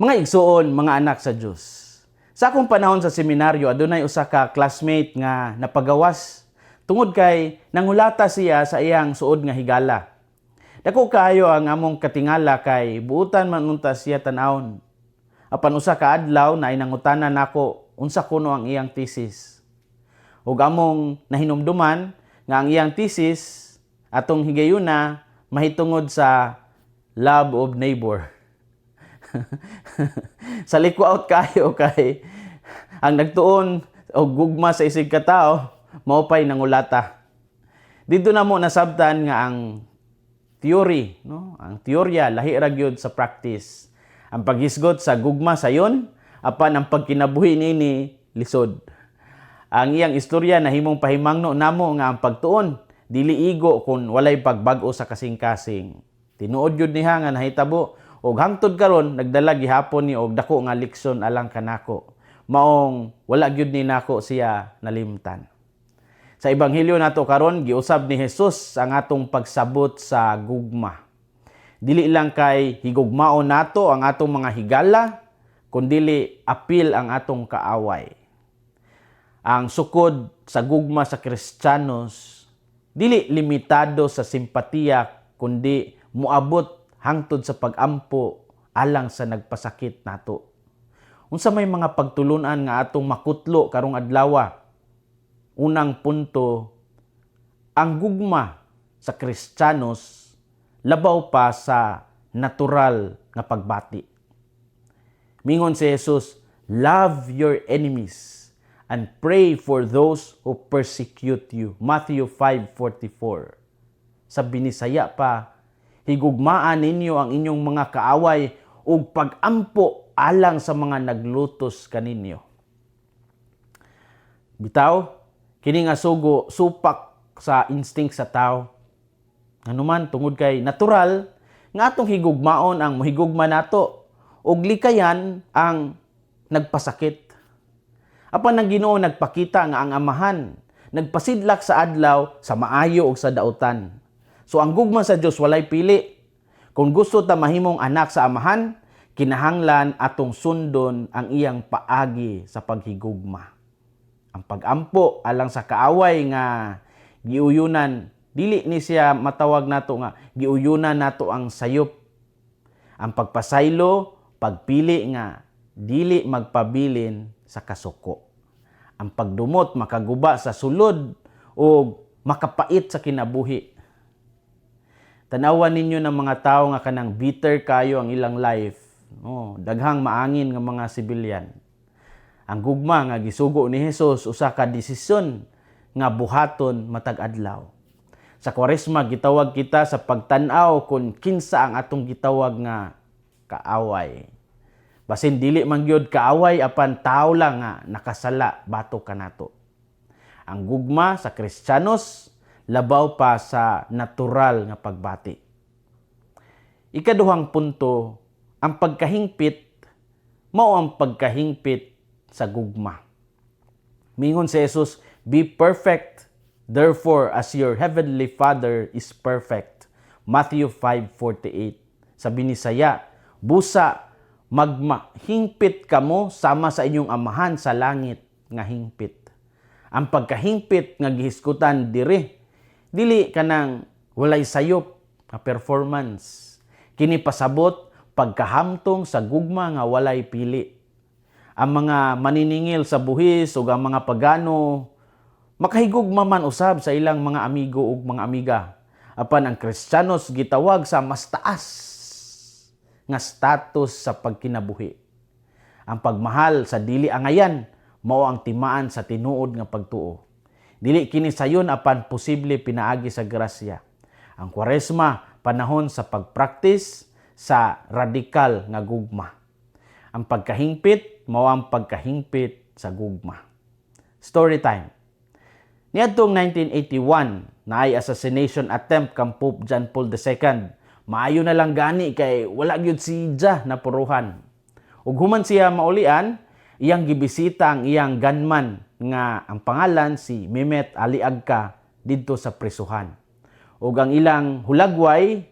Mga igsuon, mga anak sa Dios. Sa akong panahon sa seminaryo, adunay usa ka classmate nga napagawas tungod kay nangulata siya sa iyang suod nga higala. Dako kaayo ang among katingala kay buutan man unta siya tan-awon. Apan usa ka adlaw na nangutana nako unsa kuno ang iyang thesis. Ug among nahinumduman nga ang iyang thesis atong higayuna mahitungod sa love of neighbor. Sa out kayo kay ang nagtuon og gugma sa isig ka tawo mao pay nangulata. Didto namo nasabtan nga ang theory, no? Ang teorya lahi ra gyud sa practice. Ang paghisgot sa gugma sayon, apan ang pagkinabuhi niini lisod. Ang iyang istorya nahimong pahimangno namo nga ang pagtuon dili igo kung walay pagbag-o sa kasing-kasing. Tinuod gyud niya nga nahitabo ug hangtod karon nagdala gihapon ni og dako nga leksyon alang kanako. Maong wala gyud ni nako siya nalimtan. Sa ebanghelyo nato karon, giusab ni Jesus ang atong pagsabot sa gugma. Dili lang kay higugmaon nato ang atong mga higala, kundili apil ang atong kaaway. Ang sukod sa gugma sa Kristiyanos dili limitado sa simpatiya, kundi moabot hangtod sa pagampo alang sa nagpasakit nato. Unsa may mga pagtulunan nga atong makutlo karong adlawa? Unang punto, ang gugma sa Kristiyanos labaw pa sa natural nga pagbati. Mingon si Jesus, "Love your enemies and pray for those who persecute you." Matthew 5:44. Sa Binisaya pa, higugmaan ninyo ang inyong mga kaaway ug pagampo alang sa mga naglutos kaninyo. Bitaw, kini nga sugo supak sa instinct sa tao. Anuman, tungod kay natural nga atong higugmaon ang mohigugma nato ug likayan ang nagpasakit. Apan ang Ginoo nagpakita nga ang Amahan nagpasidlak sa adlaw sa maayo ug sa dautan. So ang gugma sa Dios walay pili. Kung gusto ta mahimong anak sa Amahan, kinahanglan atong sundon ang iyang paagi sa paghigugma. Ang pagampo alang sa kaaway nga giuyunan, dili ni siya matawag nato nga giuyunan nato ang sayop. Ang pagpasaylo, pagpili nga dili magpabilin sa kasuko. Ang pagdumot makaguba sa sulod o makapait sa kinabuhi. Tanawan ninyo ng mga tao nga kanang bitter kayo ang ilang life. No, daghang maangin nga mga sibilyan. Ang gugma nga gisugo ni Jesus usa ka desisyon nga buhaton matag adlaw. Sa Kwaresma, gitawag kita sa pagtan-aw kung kinsa ang atong gitawag nga kaaway. Basin dili man gyud kaaway, apan tao lang nga nakasala batok kanato. Ang gugma sa Kristiyanos labaw pa sa natural nga pagbati. Ikaduhang punto, ang pagkahingpit mao ang pagkahingpit sa gugma. Mingon si Jesus, "Be perfect, therefore, as your heavenly Father is perfect." Matthew 5:48. Sa Binisaya, busa magmahingpit kamo sama sa inyong Amahan sa langit nga hingpit. Ang pagkahingpit nga gihisgutan diri, dili kanang walay sayop nga performance. Kini pasabot pagkahamtong sa gugma nga walay pili. Ang mga maniningil sa buhis ug ang mga pagano makahigugma man usab sa ilang mga amigo ug mga amiga. Apan ang Kristiyanos gitawag sa mas taas nga status sa pagkinabuhi. Ang pagmahal sa dili angayan mao ang timaan sa tinuod nga pagtuo. Dili kini sayon, apan posible pinaagi sa grasya. Ang Kwaresma, panahon sa pagpraktis sa radikal nga gugma. Ang pagkahingpit mao ang pagkahingpit sa gugma. Story time. Niadtong 1981, naay assassination attempt kang Pope John Paul II. Maayo na lang gani kay wala gyud siya napuruhan. Ug human siya maulian, iyang gibisita ang iyang gunman nga ang pangalan si Mehmet Ali Agca didto sa prisuhan. Ug ang ilang hulagway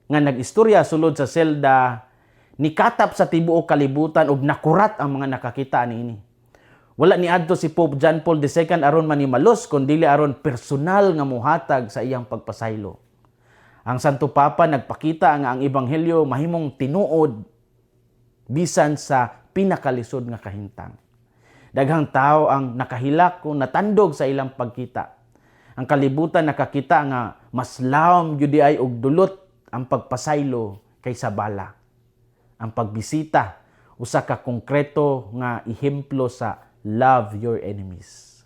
nga nag-istorya sulod sa selda, Nikatap sa tibuok kalibutan ug nakurat ang mga nakakita niini. Wala niadto si Pope John Paul II aron manimalos kun dili aron personal nga muhatag sa iyang pagpasaylo. Ang Santo Papa nagpakita nga ang ebanghelyo mahimong tinuod bisan sa pinakalisod nga kahintang. Daghang tao ang nakahilak kung natandog sa ilang pagkita. Ang kalibutan nakakita nga mas lawom gyud ay og dulot ang pagpasaylo kaysa bala. Ang pagbisita usa ka konkreto nga ehemplo sa "Love your enemies."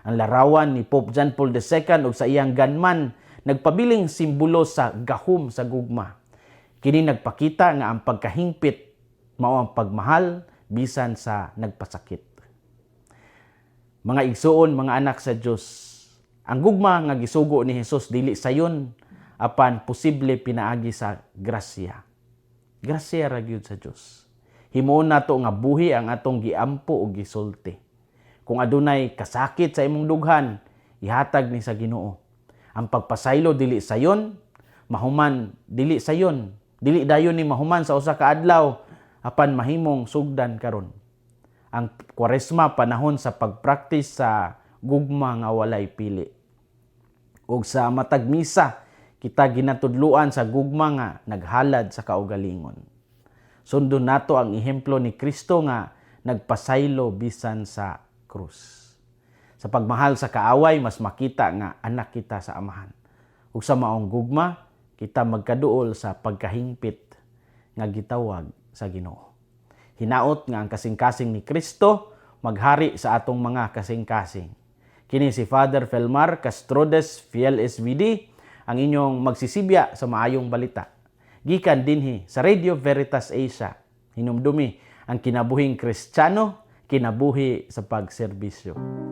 Ang larawan ni Pope John Paul II ug sa iyang gunman nagpabiling simbolo sa gahom sa gugma. Kini nagpakita nga ang pagkahingpit mao ang pagmahal bisan sa nagpasakit. Mga igsuon, mga anak sa Dios, ang gugma nga gisugo ni Hesus dili sayon apan posible pinaagi sa grasya. Grasya ra gyud sa Dios. Himuon nato nga buhi ang atong giampo o gisulti. Kung adunay kasakit sa imong dughan, ihatag ni sa Ginoo. Ang pagpasaylo dili sayon, mahuman dili sayon, dili dayon ni mahuman sa usa ka adlaw apan mahimong sugdan karon. Ang Kwaresma, panahon sa pagpraktis sa gugma nga walay pili. Ug sa matag misa kita ginatudluan sa gugma nga naghalad sa kaugalingon. Sundon nato ang ehemplo ni Kristo nga nagpasaylo bisan sa krus. Sa pagmahal sa kaaway, mas makita nga anak kita sa Amahan. Ug sa maong gugma, kita magkaduol sa pagkahingpit nga gitawag sa Ginoo. Hinaot nga ang kasing-kasing ni Kristo maghari sa atong mga kasing-kasing. Kini si Father Felmar Castrodes, Fiel SVD, ang inyong magsisibya sa maayong balita. Gikan dinhi sa Radio Veritas Asia. Hinumdumi ang kinabuhing Kristiyano, kinabuhi sa pagserbisyo.